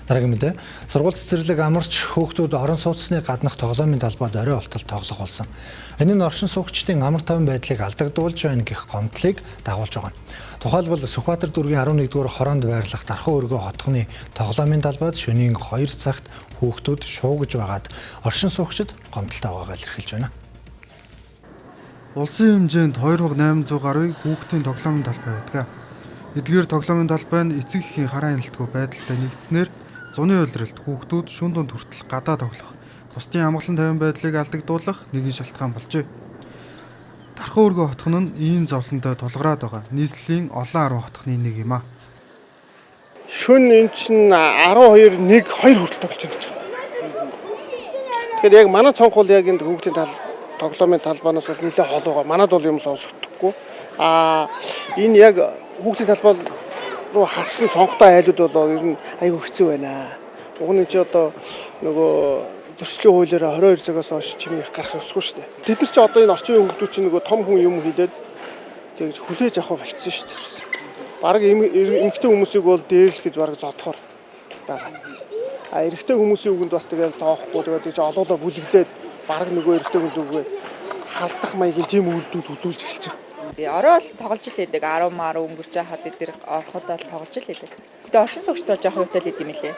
Дараагийн мэдээ. Сургууль цэцэрлэг амарч хүүхдүүд орон сууцны гаднах тоглоомын талбайд орой болтол тоглох болсон. Энэ нь оршин суугчдын амар тайван байдлыг алдагдуулж байна гэх гомдлыг дагуулж байгаа. Тухайлбал Сүхбаатар дүүргийн 11-р хороонд байрлах Дархан өргөө хотхоны тоглоомын талбайд шөнийн 2 цагт хүүхдүүд шуугиж байгаад оршин суугчид гомдолтой байгаагаа илэрхийлж байна. Улсын хэмжээнд 2800 гаруй хүүхдийн тоглоомын талбай байдаг. Эдгээр тоглоомын талбай нь эцэг эхийн хараа хяналтгүй байдалтай нэгдснээр зуны улиралд хүүхдүүд шүн дунд хүртэл гадаа тоглох, бусдын амгалан тайван байдлыг алдагдуулах нэгэн шалтгаан болжээ. Дархан өргөө хотхон нь ийм зовлонтой тулгараад байгаа нийслэлийн олон арван хотхны нэг юм а. Шүн эн чинь 12 1 2 хүртэл тоглож байгаа гэж. Тэгэхээр яг манай цонх бол яг энэ хүүхдийн тал тоглоомын талбаанаас бол нэлээд хол байгаа. Манад бол юм сонсогдохгүй. Аа энэ яг хүүхдийн талбай руу харсан цонхтой айлууд бол ер нь айгүй хэцүү байна. Уг нь чи одоо нөгөө зөрчлийн хуулиар 22 цагаас хойш чимээ их гарах ёсгүй шүү дээ. Тэд нар чи одоо энэ орчин үеийн хүүхдүүд чинь нөгөө том хүн юм хэлээд тэгж хүлээж авах болцсон шүү дээ. Бараг эмэгтэй хүмүүсийг бол дээрлэх гэж бараг зодохоор байгаа. А эрэгтэй хүмүүсийн үгэнд бас тэгэл тоохгүй тэгээд тийж олоолаа бүлэглээд бараг нөгөө эрэгтэй хүн лүүгээ халдах маягийн тийм үйлдэлүүд үзүүлж эхэлж байгаа. Би орой бол тоглож л байдаг. 10 мар өнгөрч байхад бид нар ороход бол тоглож л байдаг. Гэтэ оршин суугчд бол жоох юутай л идэм билээ.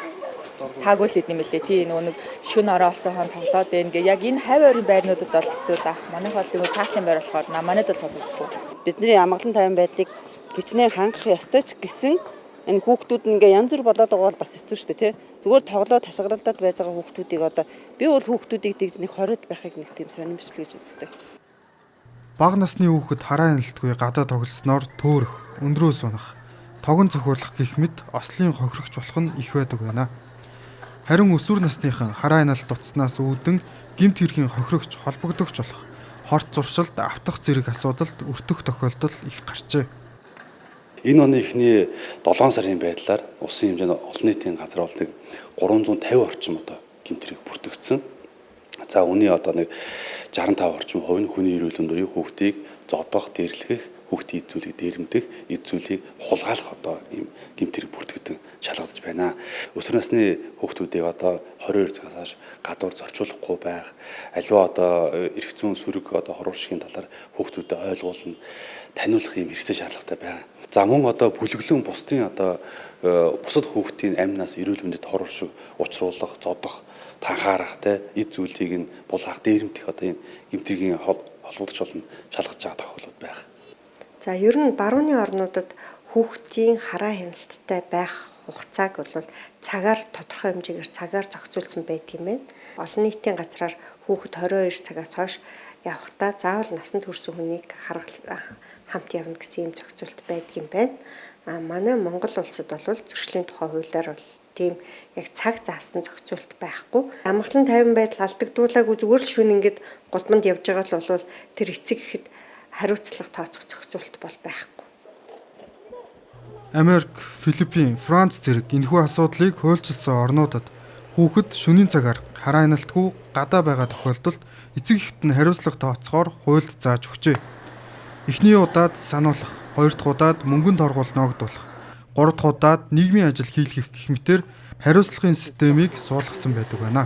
Таагүй л идэм билээ. Тий нөгөө нэг шүн орой олсон хон тоглоод байна гэ. Яг энэ хавь ойрын байрнуудад бол хэцүү л ах. Манайх бол тийм цаатлын байр болохоор манайд бол сонсогдохгүй. Бидний амгалан тайван байдлыг хичнээн хангах ёстой ч гэсэн энэ хүүхдүүд нь ингээ янз бүр болоод байгаа бол бас хэцүү шүү дээ, тий. Зүгээр тоглоод ташгаралдаад байж байгаа хүүхдүүдийг одоо би бол хүүхдүүдийг тэгж нэг хориод байхыг нэг тийм сонирмжлог гэж үздэг. Бага насны хүүхэд хараа хяналтгүй гадаа тоглосноор төөрөх, өндрөөс унах, тогон цохиулах гэх мэт ослын хохирогч болох нь их байдаг байна. Харин өсвөр насныхан хараа хяналт дутснаас үүдэн гэмт хэргийн хохирогч холбогдогч болох, хорт зуршилд автах зэрэг асуудалд өртөх тохиолдол их гарчээ. Энэ оны эхний 7 сарын байдлаар улсын хэмжээнд олон нийтийн газар бол нэг 350 орчим одоо гэмт хэрэг бүртгэгдсэн. За үүний одоо нэг 65 орчим хувь нь хүний эрүүл мэнд буюу хүүхдийг зодох, дээрлэх, хүүхдийн эд зүйлийг дээрэмдэх, эд зүйлийг хулгайлах одоо ийм гэмт хэрэг бүртгэгдэн шалгагдаж байна. Өсвөр насны хүүхдүүдийг одоо 22 цагаас хойш гадуур зорчуулахгүй байх, аливаа одоо эрх зүйн сөрөг одоо хурвшгийн талаар хүүхдүүдэд ойлгуулна, таниулах ийм хэрэгцээ шаардлагатай байна. За мөн одоо бүлэглэн бусдын одоо бусад хүүхдийн амь нас эрүүл мэндэд хурвшиг учруулах, зодох, танхаарах, те эд зүйлийг нь булаах, дээрэмдэх одоо ийм гэмт хэргийн холбогдож болно шалгаж байгаа тохиолдлууд байх. За ер нь барууны орнуудад хүүхдийн хараа хяналттай байх хугацааг бол цагаар тодорхой хэмжээгээр цагаар зохицуулсан байдаг юм байна. Олон нийтийн газраар хүүхэд 22 цагаас хойш явахдаа заавал насанд хүрсэн хүнийг хамт явна гэсэн ийм зохицуулт байдаг юм байна. А манай Монгол улсад бол зөрчлийн тухай хуулиар бол тийм яг цаг заасан зохицуулт байхгүй. Амгалан тайван байдал алдагдуулаагүй зүгээр л шүн ингээд гудамд явж байгаа л бол тэр эцэг эхэд хариуцлага тооцох зохицуулт бол байхгүй. Америк, Филиппин, Франц зэрэг энэхүү асуудлыг хуульчилсан орнуудад хүүхэд шөнийн цагаар хараа хяналтгүй гадаа байгаа тохиолдолд эцэг эхэд нь хариуцлага тооцохоор хуульд зааж өгчээ. Эхний удаад сануулах, хоёр дахь удаад мөнгөнд торгуул ноогдуулах, гурав дахь удаад нийгмийн ажил хийлгэх гэх мэтээр хариуцлагын системийг суулгасан байдаг байна.